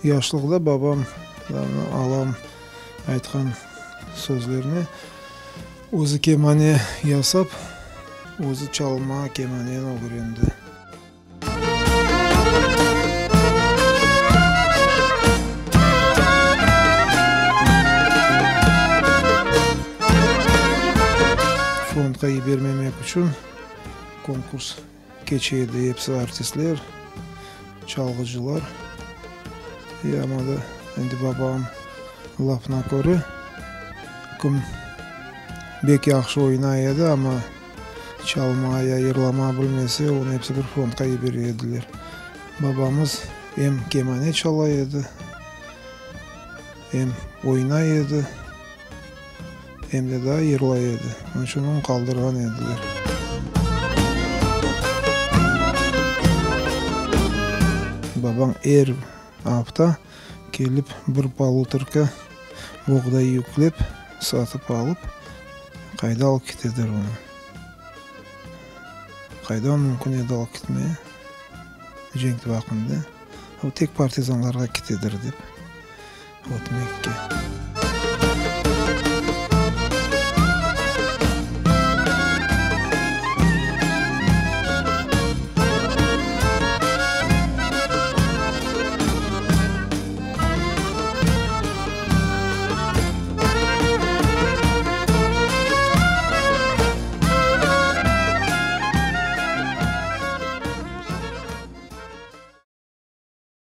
Yaşlıqta babam, alam aytqan sözlerine özü kemane yasap, özü çalma kemaneni ögrendi. Frontqa yibermemek içün konkurs keçe edi, episi artistler, çalğıcılar. E, amma da endi babam lafına köre, kim bek yahşı oynay edi, amma Çalma ya yırlama bilmese, onı episi bir frontqa yibere ediler. Babamız em kemane çala edi, em oynay edi, em de daa yırlay edi. Onıñ içün onı qaldırğan ediler. Babam er afta kelip bir polutorka boğday yüklep, satıp alıp, qayda alıp ketedir onı? Qayda mümkün edi alıp ketmeye cenk vaqtında? O tek partizanlarğa ketedir dep, ötmekke.